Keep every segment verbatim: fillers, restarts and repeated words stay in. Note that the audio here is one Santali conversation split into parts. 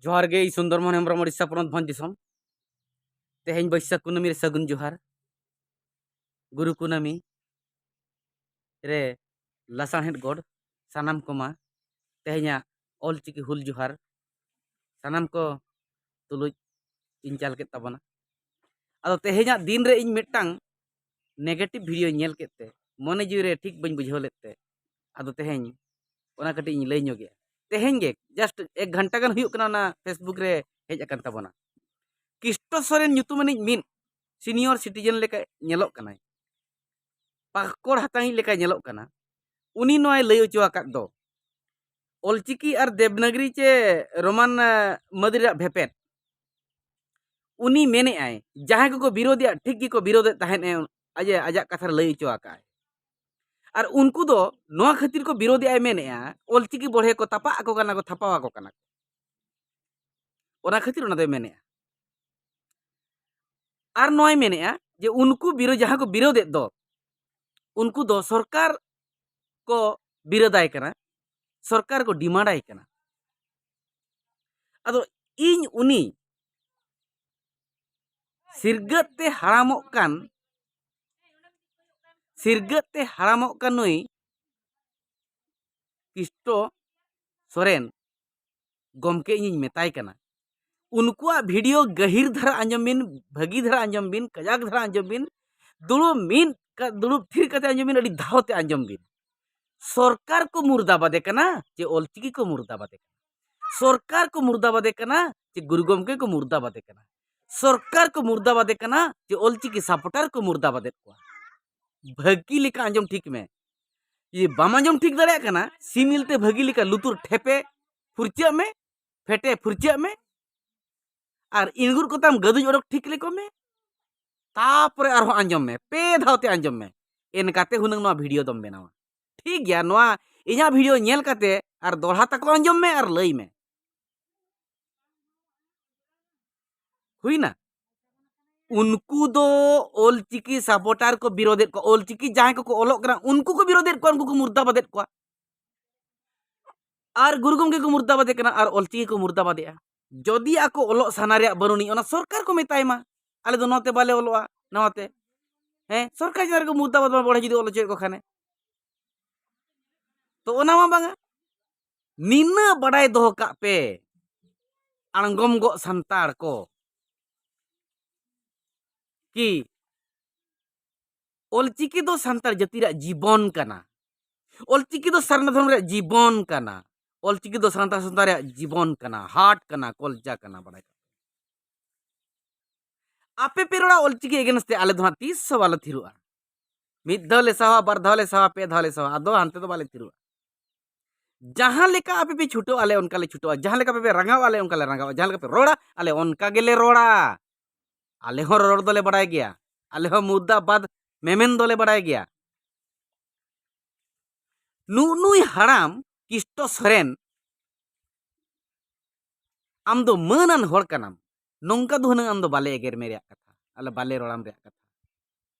ᱡᱚᱦᱟᱨ ᱜᱮ, ᱤᱧ ᱥᱩᱱᱫᱚᱨ ᱢᱳᱦᱚᱱ ᱦᱮᱢᱵᱨᱚᱢ, ᱳᱰᱤᱥᱟ ᱯᱚᱱᱚᱛ, ᱵᱷᱚᱸᱡᱽ ᱫᱤᱥᱚᱢ᱾ ᱛᱮᱦᱮᱧ ᱵᱟᱹᱭᱥᱟᱹᱠᱷ ᱠᱩᱱᱟᱹᱢᱤ ᱨᱮ ᱥᱟᱹᱜᱩᱱ ᱡᱚᱦᱟᱨ᱾ ᱜᱩᱨᱩ ᱠᱩᱱᱟᱹᱢᱤ ᱨᱮ ᱞᱟᱥᱟᱬᱦᱮᱫ ᱜᱚᱰ ᱥᱟᱱᱟᱢ ᱠᱚᱢᱟ ᱛᱮᱦᱮᱧᱟᱜ ᱚᱞᱪᱤᱠᱤ ᱦᱩᱞ ᱡᱚᱦᱟᱨ ᱥᱟᱱᱟᱢ ᱠᱚ ᱛᱩᱞᱩᱡ ᱤᱧ ᱪᱟᱞ ᱠᱮᱫ ᱛᱟᱵᱚᱱᱟ᱾ ᱟᱫᱚ ᱛᱮᱦᱮᱧᱟᱜ ᱫᱤᱱ ᱨᱮ ᱤᱧ ᱢᱤᱫᱴᱟᱝ negative video ᱧᱮᱞ ᱠᱮᱫ ᱛᱮ ᱢᱚᱱᱮ ᱡᱤᱣᱤ ᱨᱮ ᱴᱷᱤᱠ ᱵᱟᱹᱧ ᱵᱩᱡᱷᱟᱹᱣ ᱞᱮᱫ ᱛᱮ ᱟᱫᱚ ᱛᱮᱦᱮᱧ ᱚᱱᱟ ᱠᱟᱹᱴᱤᱡ ᱤᱧ ᱞᱟᱹᱭ ᱧᱚᱜᱮᱜᱼᱟ᱾ ᱛᱮᱦᱮᱧ ᱜᱮ just ᱮᱠ ᱜᱷᱚᱱᱴᱟ ᱜᱟᱱ ᱦᱩᱭᱩᱜ ᱠᱟᱱᱟ ᱚᱱᱟ Facebook ᱨᱮ ᱦᱮᱡ ᱟᱠᱟᱱ ᱛᱟᱵᱚᱱᱟ᱾ ᱠᱤᱥᱴᱚ ᱥᱚᱨᱮᱱ ᱧᱩᱛᱩᱢᱟᱱᱤᱡ ᱢᱤᱫ senior citizen ᱞᱮᱠᱟ ᱧᱮᱞᱚᱜ ᱠᱟᱱᱟᱭ, ᱯᱟᱠᱚᱲ ᱦᱟᱛᱟᱝᱤᱡ ᱞᱮᱠᱟᱭ ᱧᱮᱞᱚᱜ ᱠᱟᱱᱟ᱾ ᱩᱱᱤ ᱱᱚᱣᱟᱭ ᱞᱟᱹᱭ ᱦᱚᱪᱚ ᱟᱠᱟᱫ ᱫᱚ ᱚᱞᱪᱤᱠᱤ ᱟᱨ ᱫᱮᱵᱽᱱᱟᱜᱽᱨᱤ ᱪᱮ ᱨᱳᱢᱟᱱ, ᱟᱸ, ᱢᱟᱹᱫᱽ ᱨᱮᱭᱟᱜ ᱵᱷᱮᱯᱮᱫ᱾ ᱩᱱᱤ ᱢᱮᱱᱮᱜᱼᱟᱭ, ᱡᱟᱦᱟᱸᱭ ᱠᱚᱠᱚ ᱵᱤᱨᱳᱫᱮᱜᱼᱟ, ᱴᱷᱤᱠ ᱜᱮᱠᱚ ᱵᱤᱨᱳᱫᱮᱫ ᱛᱟᱦᱮᱸᱫ ᱮ, ᱟᱡ ᱮ, ᱟᱡᱟᱜ ᱠᱟᱛᱷᱟ ᱨᱮ ᱞᱟᱹᱭ ᱦᱚᱪᱚ ᱟᱠᱟᱫᱼᱟᱭ᱾ ᱟᱨ ᱩᱱᱠᱩ ᱫᱚ ᱱᱚᱣᱟ ᱠᱷᱟᱹᱛᱤᱨ ᱠᱚ ᱵᱤᱨᱳᱫᱮᱜᱼᱟᱭ ᱢᱮᱱᱮᱜᱼᱟ, ᱚᱞᱪᱤᱠᱤ ᱵᱚᱲᱦᱮ ᱠᱚ ᱛᱟᱯᱟᱜ ᱟᱠᱚ ᱠᱟᱱᱟ, ᱠᱚ ᱛᱷᱟᱯᱟᱣ ᱟᱠᱚ ᱠᱟᱱᱟ᱾ ᱚᱱᱟ ᱠᱷᱟᱹᱛᱤᱨ ᱚᱱᱟ ᱫᱚᱭ ᱢᱮᱱᱮᱜᱼᱟ᱾ ᱟᱨ ᱱᱚᱣᱟᱭ ᱢᱮᱱᱮᱜᱼᱟ ᱡᱮ ᱩᱱᱠᱩ ᱵᱤᱨᱳ-, ᱡᱟᱦᱟᱸ ᱠᱚ ᱵᱤᱨᱳᱫᱮᱫ ᱫᱚ, ᱩᱱᱠᱩ ᱫᱚ ᱥᱚᱨᱠᱟᱨ ᱠᱚ ᱵᱤᱨᱳᱫᱟᱭ ᱠᱟᱱᱟ, ᱥᱚᱨᱠᱟᱨ ᱠᱚ demand ᱟᱭ ᱠᱟᱱᱟ᱾ ᱟᱫᱚ ᱤᱧ ᱩᱱᱤ ᱥᱤᱨᱜᱟᱹᱫ ᱛᱮ ᱦᱟᱲᱟᱢᱚᱜ ᱠᱟᱱ, ᱥᱤᱨᱜᱟᱹᱫ ᱛᱮ ᱦᱟᱲᱟᱢᱚᱜ ᱠᱟᱱ ᱱᱩᱭ ᱠᱤᱥᱴᱚ ᱥᱚᱨᱮᱱ ᱜᱚᱢᱠᱮ ᱤᱧᱤᱧ ᱢᱮᱛᱟᱭ ᱠᱟᱱᱟ, ᱩᱱᱠᱩᱣᱟᱜ video ᱜᱟᱹᱦᱤᱨ ᱫᱷᱟᱨᱟ ᱟᱸᱡᱚᱢ ᱵᱤᱱ, ᱵᱷᱟᱹᱜᱤ ᱫᱷᱟᱨᱟ ᱟᱸᱡᱚᱢ ᱵᱤᱱ, ᱠᱟᱡᱟᱠ ᱫᱷᱟᱨᱟ ᱟᱸᱡᱚᱢ ᱵᱤᱱ, ᱫᱩᱲᱩᱵ ᱢᱤᱫ ᱠᱟ-, ᱫᱩᱲᱩᱵ ᱛᱷᱤᱨ ᱠᱟᱛᱮ ᱟᱸᱡᱚᱢ ᱵᱤᱱ, ᱟᱹᱰᱤ ᱫᱷᱟᱣ ᱛᱮ ᱟᱸᱡᱚᱢ ᱵᱤᱱ᱾ ᱥᱚᱨᱠᱟᱨ ᱠᱚ ᱢᱩᱨᱫᱟᱵᱟᱫᱮ ᱠᱟᱱᱟ ᱪᱮ ᱚᱞᱪᱤᱠᱤ ᱠᱚ ᱢᱩᱨᱫᱟᱵᱟᱫᱮ ᱠᱟᱱᱟ? ᱥᱚᱨᱠᱟᱨ ᱠᱚ ᱢᱩᱨᱫᱟᱵᱟᱫᱮ ᱠᱟᱱᱟ ᱪᱮ ᱜᱩᱨᱩ ᱜᱚᱢᱠᱮ ᱠᱚ ᱢᱩᱨᱫᱟᱵᱟᱫᱮ ᱠᱟᱱᱟ? ᱥᱚᱨᱠᱟᱨ ᱠᱚ ᱢᱩᱨᱫᱟᱵᱟᱫᱮ ᱠᱟᱱᱟ ᱪᱮ ᱚᱞᱪᱤᱠᱤ supporter ᱠᱚ ᱢᱩᱨᱫᱟᱵᱟᱫᱮᱫ ᱠᱚᱣᱟ? ᱵᱷᱟᱹᱜᱤ ᱞᱮᱠᱟ ᱟᱸᱡᱚᱢ ᱴᱷᱤᱠ ᱢᱮ᱾ ᱡᱩᱫᱤ ᱵᱟᱢ ᱟᱸᱡᱚᱢ ᱴᱷᱤᱠ ᱫᱟᱲᱮᱭᱟᱜ ᱠᱟᱱᱟ, ᱥᱤᱢᱤᱞ ᱛᱮ ᱵᱷᱟᱹᱜᱤ ᱞᱮᱠᱟ ᱞᱩᱛᱩᱨ ᱴᱷᱮᱯᱮ ᱯᱷᱩᱨᱪᱟᱹᱜ ᱢᱮ, ᱯᱷᱮᱴᱮ ᱯᱷᱩᱨᱪᱟᱹᱜ ᱢᱮ, ᱟᱨ ᱤᱬᱜᱩᱨ ᱠᱚᱛᱟᱢ ᱜᱟᱹᱫᱩᱡ ᱚᱰᱚᱠ ᱴᱷᱤᱠ ᱞᱮᱠᱚ ᱢᱮ, ᱛᱟᱯᱚᱨᱮ ᱟᱨᱦᱚᱸ ᱟᱸᱡᱚᱢ ᱢᱮ, ᱯᱮ ᱫᱷᱟᱣ ᱛᱮ ᱟᱸᱡᱚᱢ ᱢᱮ᱾ ᱮᱱᱠᱟᱛᱮ ᱦᱩᱱᱟᱹᱝ ᱱᱚᱣᱟ video ᱫᱚᱢ ᱵᱮᱱᱟᱣᱟ᱾ ᱴᱷᱤᱠ ᱜᱮᱭᱟ, ᱱᱚᱣᱟ ᱤᱧᱟᱹᱜ video ᱧᱮᱞ ᱠᱟᱛᱮ ᱟᱨ ᱫᱚᱦᱲᱟ ᱛᱟᱠᱚ ᱟᱸᱡᱚᱢ ᱢᱮ ᱟᱨ ᱞᱟᱹᱭ ᱢᱮ᱾ ᱦᱩᱭᱱᱟ? ᱩᱱᱠᱩ ᱫᱚ ᱚᱞᱪᱤᱠᱤ supporter ᱠᱚ ᱵᱤᱨᱳᱫᱮᱫ ᱠᱚᱣᱟ, ᱚᱞᱪᱤᱠᱤ ᱡᱟᱦᱟᱸᱭ ᱠᱚᱠᱚ ᱚᱞᱚᱜ ᱠᱟᱱᱟ ᱩᱱᱠᱩ ᱠᱚ ᱵᱤᱨᱳᱫᱮᱫ ᱠᱚᱣᱟ, ᱩᱱᱠᱩ ᱠᱚ ᱢᱩᱨᱫᱟᱵᱟᱫᱮᱫ ᱠᱚᱣᱟ᱾ ᱟᱨ ᱜᱩᱨᱩ ᱜᱚᱢᱠᱮ ᱠᱚ ᱢᱩᱨᱫᱟᱵᱟᱫᱮ ᱠᱟᱱᱟ ᱟᱨ ᱚᱞᱪᱤᱠᱤ ᱠᱚ ᱢᱩᱨᱫᱟᱵᱟᱫᱮᱜᱼᱟ᱾ ᱡᱚᱫᱤ ᱟᱠᱚ ᱚᱞᱚᱜ ᱥᱟᱱᱟ ᱨᱮᱭᱟᱜ ᱵᱟᱹᱱᱩᱜ ᱟᱹᱱᱤᱡ, ᱚᱱᱟ ᱥᱚᱨᱠᱟᱨ ᱠᱚ ᱢᱮᱛᱟᱭ ᱢᱟ, ᱟᱞᱮ ᱫᱚ ᱱᱚᱛᱮ ᱵᱟᱞᱮ ᱚᱞᱚᱜᱼᱟ, ᱱᱚᱣᱟᱛᱮ᱾ ᱦᱮᱸ, ᱥᱚᱨᱠᱟᱨ ᱪᱮᱛᱟᱱ ᱨᱮᱠᱚ ᱢᱩᱨᱫᱟᱵᱟᱫ ᱢᱟ ᱵᱚᱲᱦᱮ ᱡᱩᱫᱤ ᱚᱞ ᱦᱚᱪᱚᱭᱮᱫ ᱠᱚ ᱠᱷᱟᱱᱮ᱾ ᱛᱚ ᱚᱱᱟ ᱢᱟ ᱵᱟᱝᱟ᱾ ᱱᱤᱱᱟᱹᱜ ᱵᱟᱰᱟᱭ ᱫᱚᱦᱚ ᱠᱟᱜ ᱯᱮ, ᱟᱬᱜᱚᱢ ᱜᱚᱜ ᱥᱟᱱᱛᱟᱲ ᱠᱚ, ᱠᱤ ᱚᱞᱪᱤᱠᱤ ᱫᱚ ᱥᱟᱱᱛᱟᱲ ᱡᱟᱹᱛᱤ ᱨᱮᱭᱟᱜ ᱡᱤᱵᱚᱱ ᱠᱟᱱᱟ᱾ ᱚᱞᱪᱤᱠᱤ ᱫᱚ ᱥᱟᱨᱱᱟ ᱫᱷᱚᱨᱚᱢ ᱨᱮᱭᱟᱜ ᱡᱤᱵᱚᱱ ᱠᱟᱱᱟ᱾ ᱚᱞᱪᱤᱠᱤ ᱫᱚ ᱥᱟᱱᱛᱟᱲ ᱥᱟᱶᱛᱟ ᱨᱮᱭᱟᱜ ᱡᱤᱵᱚᱱ ᱠᱟᱱᱟ, heart ᱠᱟᱱᱟ, ᱠᱚᱞᱡᱟ ᱠᱟᱱᱟ, ᱵᱟᱲᱟᱭ ᱠᱟᱜ ᱯᱮ᱾ ᱟᱯᱮ ᱯᱮ ᱨᱚᱲᱟ ᱚᱞᱪᱤᱠᱤ against ᱛᱮ, ᱟᱞᱮ ᱫᱚ ᱦᱟᱸᱜ ᱛᱤᱥ ᱦᱚᱸ ᱵᱟᱞᱮ ᱛᱷᱤᱨᱚᱜᱼᱟ᱾ ᱢᱤᱫ ᱫᱷᱟᱣ ᱞᱮ ᱥᱟᱦᱟᱣᱟ, ᱵᱟᱨ ᱫᱷᱟᱣ ᱞᱮ ᱥᱟᱦᱟᱣᱟ, ᱯᱮ ᱫᱷᱟᱣ ᱞᱮ ᱥᱟᱦᱟᱣᱟ, ᱟᱫᱚ ᱦᱟᱱᱛᱮ ᱫᱚ ᱵᱟᱞᱮ ᱛᱷᱤᱨᱚᱜᱼᱟ᱾ ᱡᱟᱦᱟᱸ ᱞᱮᱠᱟ ᱟᱯᱮ ᱯᱮ ᱪᱷᱩᱴᱟᱹᱣ, ᱟᱞᱮ ᱚᱱᱠᱟ ᱞᱮ ᱪᱷᱩᱴᱟᱹᱣᱟ᱾ ᱡᱟᱦᱟᱸ ᱞᱮᱠᱟ ᱟᱯᱮ ᱯᱮ ᱨᱟᱸᱜᱟᱣ, ᱟᱞᱮ ᱚᱱᱠᱟ ᱞᱮ ᱨᱟᱸᱜᱟᱣᱟ᱾ ᱡᱟᱦᱟᱸ ᱞᱮᱠᱟ ᱯᱮ ᱨᱚᱲᱟ, ᱟᱞᱮ ᱚᱱᱠᱟ ᱜᱮᱞᱮ ᱨᱚᱲᱟ᱾ ᱟᱞᱮ ᱦᱚᱸ ᱨᱚᱲ ᱫᱚᱞᱮ ᱵᱟᱲᱟᱭ ᱜᱮᱭᱟ, ᱟᱞᱮ ᱦᱚᱸ ᱢᱩᱨᱫᱟᱵᱟᱫ ᱢᱮᱢᱮᱱ ᱫᱚᱞᱮ ᱵᱟᱲᱟᱭ ᱜᱮᱭᱟ᱾ ᱱᱩᱜ ᱱᱩᱭ ᱦᱟᱲᱟᱢ ᱠᱤᱥᱴᱚ ᱥᱚᱨᱮᱱ, ᱟᱢ ᱫᱚ ᱢᱟᱹᱱᱟᱱ ᱦᱚᱲ ᱠᱟᱱᱟᱢ, ᱱᱚᱝᱠᱟ ᱫᱚ ᱦᱩᱱᱟᱹᱝ ᱟᱢ ᱫᱚ ᱵᱟᱞᱮ ᱮᱜᱮᱨ ᱢᱮ ᱨᱮᱭᱟᱜ ᱠᱟᱛᱷᱟ, ᱟᱞᱮ ᱵᱟᱞᱮ ᱨᱚᱲᱟᱢ ᱨᱮᱭᱟᱜ ᱠᱟᱛᱷᱟ᱾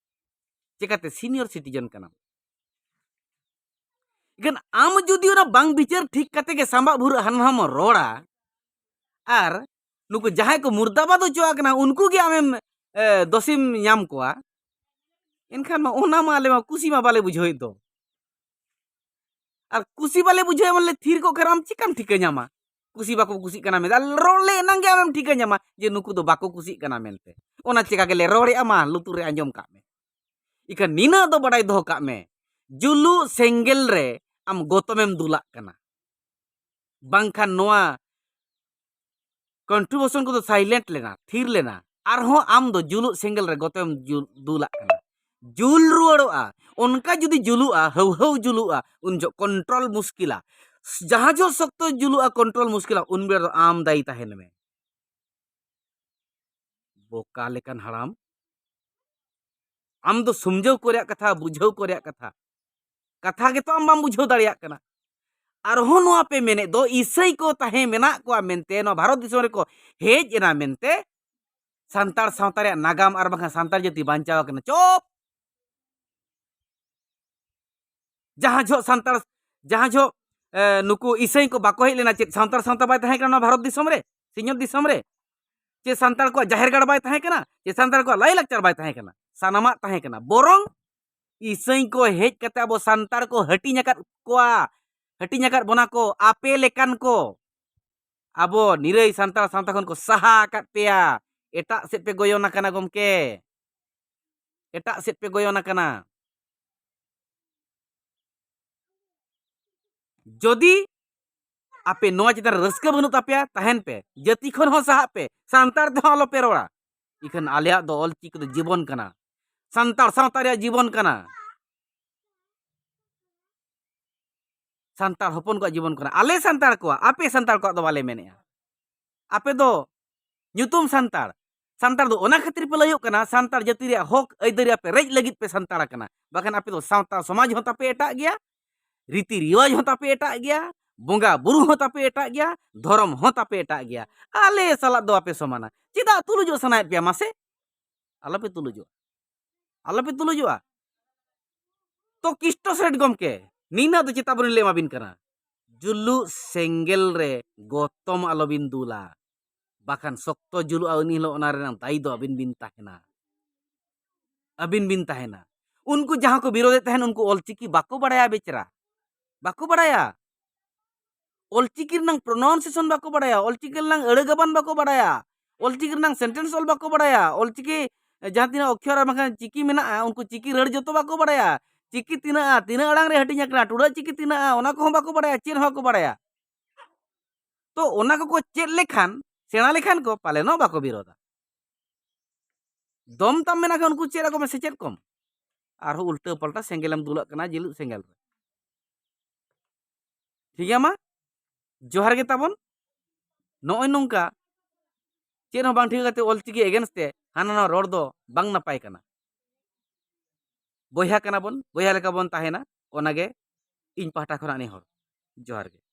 ᱪᱮᱠᱟᱛᱮ senior citizen ᱠᱟᱱᱟᱢ? ᱮᱱᱠᱷᱟᱱ ᱟᱢ ᱡᱩᱫᱤ ᱚᱱᱟ ᱵᱟᱝ ᱵᱤᱪᱟᱹᱨ ᱴᱷᱤᱠ ᱠᱟᱛᱮ ᱜᱮ ᱥᱟᱢᱵᱟᱜ ᱵᱷᱩᱨᱟᱹᱜ ᱦᱟᱱᱟ ᱱᱟᱣᱟᱢ ᱨᱚᱲᱟ, ᱟᱨ ᱱᱩᱠᱩ ᱡᱟᱦᱟᱸᱭ ᱠᱚ ᱢᱩᱨᱫᱟᱵᱟᱫ ᱦᱚᱪᱚᱣᱟᱜ ᱠᱟᱱᱟ, ᱩᱱᱠᱩ ᱜᱮ ᱟᱢᱮᱢ, ᱮ, ᱫᱳᱥᱤᱢ ᱧᱟᱢ ᱠᱚᱣᱟ, ᱮᱱᱠᱷᱟᱱ ᱢᱟ ᱚᱱᱟ ᱢᱟ ᱟᱞᱮ ᱢᱟ ᱠᱩᱥᱤ ᱢᱟ ᱵᱟᱞᱮ ᱵᱩᱡᱷᱟᱹᱣᱮᱫ ᱫᱚ᱾ ᱟᱨ ᱠᱩᱥᱤ ᱵᱟᱞᱮ ᱵᱩᱡᱷᱟᱹᱣᱮᱫ ᱢᱟᱱᱮ ᱛᱷᱤᱨ ᱠᱚᱜ ᱠᱷᱟᱱ ᱟᱢ ᱪᱤᱠᱟᱢ ᱴᱷᱤᱠᱟᱹ ᱧᱟᱢᱟ ᱠᱩᱥᱤ ᱵᱟᱠᱚ ᱠᱩᱥᱤᱜ ᱠᱟᱱᱟ ᱢᱮᱱᱛᱮ? ᱟᱨ ᱨᱚᱲ ᱞᱮ ᱮᱱᱟᱝ ᱜᱮ ᱟᱢᱮᱢ ᱴᱷᱤᱠᱟᱹ ᱧᱟᱢᱟ ᱡᱮ ᱱᱩᱠᱩ ᱫᱚ ᱵᱟᱠᱚ ᱠᱩᱥᱤᱜ ᱠᱟᱱᱟ ᱢᱮᱱᱛᱮ᱾ ᱚᱱᱟ ᱪᱮᱠᱟ ᱜᱮᱞᱮ ᱨᱚᱲᱮᱫᱼᱟ, ᱢᱟ ᱞᱩᱛᱩᱨ ᱨᱮ ᱟᱸᱡᱚᱢ ᱠᱟᱜ ᱢᱮ᱾ ᱤᱠᱷᱟᱹᱱ ᱱᱤᱱᱟᱹᱜ ᱫᱚ ᱵᱟᱰᱟᱭ ᱫᱚᱦᱚ ᱠᱟᱜ ᱢᱮ, ᱡᱩᱞᱩᱜ ᱥᱮᱸᱜᱮᱞ ᱨᱮ ᱟᱢ ᱜᱚᱛᱚᱢᱮᱢ ᱫᱩᱞᱟᱜ ᱠᱟᱱᱟ, ᱵᱟᱝᱠᱷᱟᱱ ᱱᱚᱣᱟ contribution ᱠᱚᱫᱚ silent ᱞᱮᱱᱟ, ᱛᱷᱤᱨ ᱞᱮᱱᱟ᱾ ᱟᱨᱦᱚᱸ ᱟᱢ ᱫᱚ ᱡᱩᱞᱩᱜ ᱥᱮᱸᱜᱮᱞ ᱨᱮ ᱜᱚᱛᱚᱢ ᱡᱩᱞ, ᱫᱩᱞᱟᱜ ᱠᱟᱱᱟ᱾ ᱡᱩᱞ ᱨᱩᱣᱟᱹᱲᱚᱜᱼᱟ᱾ ᱚᱱᱠᱟ ᱡᱩᱫᱤ ᱡᱩᱞᱩᱜᱼᱟ, ᱦᱟᱹᱣᱦᱟᱹᱣ ᱡᱩᱞᱩᱜᱼᱟ, ᱩᱱ ᱡᱚᱦᱚᱜ control ᱢᱩᱥᱠᱤᱞᱟ᱾ ᱡᱟᱦᱟᱸ ᱡᱚᱦᱚᱜ ᱥᱚᱠᱛᱚ ᱡᱩᱞᱩᱜᱼᱟ, control ᱢᱩᱥᱠᱤᱞᱟ, ᱩᱱ ᱵᱮᱲᱟ ᱫᱚ ᱟᱢ ᱫᱟᱭᱤ ᱛᱟᱦᱮᱱ ᱢᱮ᱾ ᱵᱚᱠᱟ ᱞᱮᱠᱟᱱ ᱦᱟᱲᱟᱢ, ᱟᱢ ᱫᱚ ᱥᱩᱢᱡᱷᱟᱹᱣ ᱠᱚ ᱨᱮᱭᱟᱜ ᱠᱟᱛᱷᱟ, ᱵᱩᱡᱷᱟᱹᱣ ᱠᱚ ᱨᱮᱭᱟᱜ ᱠᱟᱛᱷᱟ, ᱠᱟᱛᱷᱟ ᱜᱮᱛᱚ ᱟᱢ ᱵᱟᱢ ᱵᱩᱡᱷᱟᱹᱣ ᱫᱟᱲᱮᱭᱟᱜ ᱠᱟᱱᱟ᱾ ᱟᱨᱦᱚᱸ ᱱᱚᱣᱟ ᱯᱮ ᱢᱮᱱᱮᱫ ᱫᱚ ᱤᱥᱟᱹᱭ ᱠᱚ ᱛᱟᱦᱮᱸ ᱢᱮᱱᱟᱜ ᱠᱚᱣᱟ ᱢᱮᱱᱛᱮ, ᱱᱚᱣᱟ ᱵᱷᱟᱨᱚᱛ ᱫᱤᱥᱚᱢ ᱨᱮᱠᱚ ᱦᱮᱡ ᱮᱱᱟ ᱢᱮᱱᱛᱮ, ᱥᱟᱱᱛᱟᱲ ᱥᱟᱶᱛᱟ ᱨᱮᱭᱟᱜ ᱱᱟᱜᱟᱢ ᱟᱨ ᱵᱟᱝᱠᱷᱟᱱ ᱥᱟᱱᱛᱟᱲ ᱡᱟᱹᱛᱤ ᱵᱟᱧᱪᱟᱣ ᱟᱠᱟᱱᱟ᱾ ᱪᱚᱯ! ᱡᱟᱦᱟᱸ ᱡᱚᱦᱚᱜ ᱥᱟᱱᱛᱟᱲ, ᱡᱟᱦᱟᱸ ᱡᱚᱦᱚᱜ, ᱮ, ᱱᱩᱠᱩ ᱤᱥᱟᱹᱭ ᱠᱚ ᱵᱟᱠᱚ ᱦᱮᱡ ᱞᱮᱱᱟ, ᱪᱮᱫ ᱥᱟᱱᱛᱟᱲ ᱥᱟᱶᱛᱟ ᱵᱟᱭ ᱛᱟᱦᱮᱸ ᱠᱟᱱᱟ ᱱᱚᱣᱟ ᱵᱷᱟᱨᱚᱛ ᱫᱤᱥᱚᱢ ᱨᱮ? ᱥᱤᱧᱚᱛ ᱫᱤᱥᱚᱢ ᱨᱮ? ᱪᱮ ᱥᱟᱱᱛᱟᱲ ᱠᱚᱣᱟᱜ ᱡᱟᱦᱮᱨ ᱜᱟᱲ ᱵᱟᱭ ᱛᱟᱦᱮᱸ ᱠᱟᱱᱟ? ᱪᱮ ᱥᱟᱱᱛᱟᱲ ᱠᱚᱣᱟᱜ ᱞᱟᱭᱼᱞᱟᱠᱪᱟᱨ ᱵᱟᱭ ᱛᱟᱦᱮᱸ ᱠᱟᱱᱟ? ᱥᱟᱱᱟᱢᱟᱜ ᱛᱟᱦᱮᱸ ᱠᱟᱱᱟ᱾ ᱵᱚᱨᱚᱝ ᱤᱥᱟᱹᱭ ᱠᱚ ᱦᱮᱡ ᱠᱟᱛᱮ ᱟᱵᱚ ᱥᱟᱱᱛᱟᱲ ᱠᱚ ᱦᱟᱹᱴᱤᱧ ᱟᱠᱟᱫ ᱠᱚᱣᱟ, ᱦᱟᱹᱴᱤᱧ ᱟᱠᱟᱫ ᱵᱚᱱᱟ ᱠᱚ, ᱟᱯᱮ ᱞᱮᱠᱟᱱ ᱠᱚ᱾ ᱟᱵᱚ ᱱᱤᱨᱟᱹᱭ ᱥᱟᱱᱛᱟᱲ ᱥᱟᱶᱛᱟ ᱠᱷᱚᱱ ᱠᱚ ᱥᱟᱦᱟ ᱟᱠᱟᱫ ᱯᱮᱭᱟ, ᱮᱴᱟᱜ ᱥᱮᱫ ᱯᱮ ᱜᱚᱭᱚᱱ ᱟᱠᱟᱱᱟ ᱜᱚᱢᱠᱮ, ᱮᱴᱟᱜ ᱥᱮᱫ ᱯᱮ ᱜᱚᱭᱚᱱ ᱟᱠᱟᱱᱟ᱾ ᱡᱩᱫᱤ ᱟᱯᱮ ᱱᱚᱣᱟ ᱪᱮᱛᱟᱱ ᱨᱮ ᱨᱟᱹᱥᱠᱟᱹ ᱵᱟᱹᱱᱩᱜ ᱛᱟᱯᱮᱭᱟ, ᱛᱟᱦᱮᱱ ᱯᱮ, ᱡᱟᱹᱛᱤ ᱠᱷᱚᱱ ᱦᱚᱸ ᱥᱟᱦᱟᱜ ᱯᱮ, ᱥᱟᱱᱛᱟᱲ ᱛᱮᱦᱚᱸ ᱟᱞᱚ ᱯᱮ ᱨᱚᱲᱟ᱾ ᱤᱠᱷᱟᱹᱱ ᱟᱞᱮᱭᱟᱜ ᱫᱚ ᱚᱞᱪᱤᱠᱤ ᱫᱚ ᱡᱤᱵᱚᱱ ᱠᱟᱱᱟ, ᱥᱟᱱᱛᱟᱲ ᱥᱟᱶᱛᱟ ᱨᱮᱭᱟᱜ ᱡᱤᱵᱚᱱ ᱠᱟᱱᱟ᱾ ᱥᱟᱱᱛᱟᱲ ᱦᱚᱯᱚᱱ ᱠᱚᱣᱟᱜ ᱡᱤᱵᱚᱱ ᱠᱟᱱᱟ, ᱟᱞᱮ ᱥᱟᱱᱛᱟᱲ ᱠᱚᱣᱟᱜ, ᱟᱯᱮ ᱥᱟᱱᱛᱟᱲ ᱠᱚᱣᱟᱜ ᱫᱚ ᱵᱟᱞᱮ ᱢᱮᱱᱮᱜᱼᱟ᱾ ᱟᱯᱮ ᱫᱚ ᱧᱩᱛᱩᱢ ᱥᱟᱱᱛᱟᱲ, ᱥᱟᱱᱛᱟᱲ ᱫᱚ ᱚᱱᱟ ᱠᱷᱟᱹᱛᱤᱨ ᱯᱮ ᱞᱟᱹᱭᱚᱜ ᱠᱟᱱᱟ, ᱥᱟᱱᱛᱟᱲ ᱡᱟᱹᱛᱤ ᱨᱮᱭᱟᱜ ᱦᱚᱠ ᱟᱹᱭᱫᱟᱹᱨᱤ ᱟᱯᱮ ᱨᱮᱡ ᱞᱟᱹᱜᱤᱫ ᱯᱮ ᱥᱟᱱᱛᱟᱲ ᱟᱠᱟᱱᱟ, ᱵᱟᱠᱷᱟᱱ ᱟᱯᱮ ᱫᱚ ᱥᱟᱶᱛᱟ ᱥᱚᱢᱟᱡᱽ ᱦᱚᱸ ᱛᱟᱯᱮ ᱮᱴᱟᱜ ᱜᱮᱭᱟ, ᱨᱤᱛᱤ ᱨᱤᱣᱟᱡᱽ ᱦᱚᱸ ᱛᱟᱯᱮ ᱮᱴᱟᱜ ᱜᱮᱭᱟ, ᱵᱚᱸᱜᱟ ᱵᱩᱨᱩ ᱦᱚᱸ ᱛᱟᱯᱮ ᱮᱴᱟᱜ ᱜᱮᱭᱟ, ᱫᱷᱚᱨᱚᱢ ᱦᱚᱸ ᱛᱟᱯᱮ ᱮᱴᱟᱜ ᱜᱮᱭᱟ᱾ ᱟᱞᱮ ᱥᱟᱞᱟᱜ ᱫᱚ ᱟᱯᱮ ᱥᱚᱢᱟᱱᱟ᱾ ᱪᱮᱫᱟᱜ ᱛᱩᱞᱩᱡᱚᱜ ᱥᱟᱱᱟᱭᱮᱫ ᱯᱮᱭᱟ ᱢᱟᱥᱮ? ᱟᱞᱚᱯᱮ ᱛᱩᱞᱩᱡᱚᱜᱼᱟ, ᱟᱞᱚᱯᱮ ᱛᱩᱞᱩᱡᱚᱜᱼᱟ᱾ ᱛᱚ ᱠᱤᱥᱴᱚ ᱥᱮᱴ ᱜᱚᱢᱠᱮ, ᱱᱤᱱᱟᱹᱜ ᱫᱚ ᱪᱮᱛᱟᱵᱚᱱᱤ ᱞᱮ ᱮᱢᱟᱵᱤᱱ ᱠᱟᱱᱟ, ᱡᱩᱞᱩᱜ ᱥᱮᱸᱜᱮᱞ ᱨᱮ ᱜᱚᱛᱚᱢ ᱟᱞᱚᱵᱤᱱ ᱫᱩᱞᱟ, ᱵᱟᱠᱷᱟᱱ ᱥᱚᱠᱛᱚ ᱡᱩᱞᱩᱜᱼᱟ, ᱩᱱ ᱦᱤᱞᱳᱜ ᱚᱱᱟ ᱨᱮᱱᱟᱜ ᱫᱟᱭᱤ ᱫᱚ ᱟᱹᱵᱤᱱ ᱵᱤᱱ ᱛᱟᱦᱮᱱᱟ, ᱟᱹᱵᱤᱱ ᱵᱤᱱ ᱛᱟᱦᱮᱱᱟ᱾ ᱩᱱᱠᱩ ᱡᱟᱦᱟᱸ ᱠᱚ ᱵᱤᱨᱳᱫᱮᱫ ᱛᱟᱦᱮᱱ, ᱩᱱᱠᱩ ᱚᱞᱪᱤᱠᱤ ᱵᱟᱠᱚ ᱵᱟᱲᱟᱭᱟ ᱵᱮᱪᱟᱨᱟ, ᱵᱟᱠᱚ ᱵᱟᱲᱟᱭᱟ᱾ ᱚᱞᱪᱤᱠᱤ ᱨᱮᱱᱟᱝ pronunciation ᱵᱟᱠᱚ ᱵᱟᱲᱟᱭᱟ, ᱚᱞᱪᱤᱠᱤ ᱨᱮᱱᱟᱝ ᱟᱹᱲᱟᱹ ᱜᱟᱵᱟᱱ ᱵᱟᱠᱚ ᱵᱟᱲᱟᱭᱟ, ᱚᱞᱪᱤᱠᱤ ᱨᱮᱱᱟᱝ sentence ᱚᱞ ᱵᱟᱠᱚ ᱵᱟᱲᱟᱭᱟ, ᱚᱞᱪᱤᱠᱤ ᱡᱟᱦᱟᱸ ᱛᱤᱱᱟᱹᱜ ᱚᱠᱠᱷᱚᱨ ᱟᱨ ᱵᱟᱝᱠᱷᱟᱱ ᱪᱤᱠᱤ ᱢᱮᱱᱟᱜᱼᱟ, ᱩᱱᱠᱩ ᱪᱤᱠᱤ ᱨᱟᱹᱲ ᱡᱚᱛᱚ ᱵᱟᱠᱚ ᱵᱟᱲᱟᱭᱟ᱾ ᱪᱤᱠᱤ ᱛᱤᱱᱟᱹᱜᱼᱟ, ᱛᱤᱱᱟᱹᱜ ᱟᱲᱟᱝ ᱨᱮ ᱦᱟᱹᱴᱤᱧ ᱟᱠᱟᱱᱟ, ᱴᱩᱰᱟᱹᱜ ᱪᱤᱠᱤ ᱛᱤᱱᱟᱹᱜᱼᱟ, ᱚᱱᱟ ᱠᱚᱦᱚᱸ ᱵᱟᱠᱚ ᱵᱟᱲᱟᱭᱟ, ᱪᱮᱫ ᱦᱚᱸ ᱵᱟᱠᱚ ᱵᱟᱲᱟᱭᱟ᱾ ᱛᱚ ᱚᱱᱟ ᱠᱚᱠᱚ ᱪᱮᱫ ᱞᱮᱠᱷᱟᱱ, ᱥᱮᱬᱟ ᱞᱮᱠᱷᱟᱱ ᱠᱚ, ᱯᱟᱞᱮᱱᱚᱜ ᱵᱟᱠᱚ ᱵᱤᱨᱳᱫᱟ᱾ ᱫᱚᱢ ᱛᱟᱢ ᱢᱮᱱᱟᱜ ᱠᱷᱟᱱ ᱩᱱᱠᱩ ᱪᱮᱫ ᱟᱠᱚ ᱢᱮ, ᱥᱮᱪᱮᱫ ᱠᱚᱢ᱾ ᱟᱨᱦᱚᱸ ᱩᱞᱴᱟᱹ ᱯᱟᱞᱴᱟ ᱥᱮᱸᱜᱮᱞᱮᱢ ᱫᱩᱞᱟᱜ ᱠᱟᱱᱟ ᱡᱤᱞᱩᱜ ᱥᱮᱸᱜᱮᱞ ᱨᱮ᱾ ᱴᱷᱤᱠ ᱜᱮᱭᱟ, ᱢᱟ ᱡᱚᱦᱟᱨ ᱜᱮ ᱛᱟᱵᱚᱱ᱾ ᱱᱚᱜᱼᱚᱭ ᱱᱚᱝᱠᱟ ᱪᱮᱫ ᱦᱚᱸ ᱵᱟᱝ ᱴᱷᱤᱠ ᱠᱟᱛᱮ ᱚᱞᱪᱤᱠᱤ against ᱛᱮ ᱦᱟᱱᱟ ᱱᱟᱣᱟ ᱨᱚᱲ ᱫᱚ ᱵᱟᱝ ᱱᱟᱯᱟᱭ ᱠᱟᱱᱟ᱾ ᱵᱚᱭᱦᱟ ᱠᱟᱱᱟ ᱵᱚᱱ, ᱵᱚᱭᱦᱟ ᱞᱮᱠᱟ ᱵᱚᱱ ᱛᱟᱦᱮᱱᱟ, ᱚᱱᱟᱜᱮ ᱤᱧ ᱯᱟᱦᱴᱟ ᱠᱷᱚᱱᱟᱜ ᱱᱮᱦᱚᱨ᱾ ᱡᱚᱦᱟᱨ ᱜᱮ᱾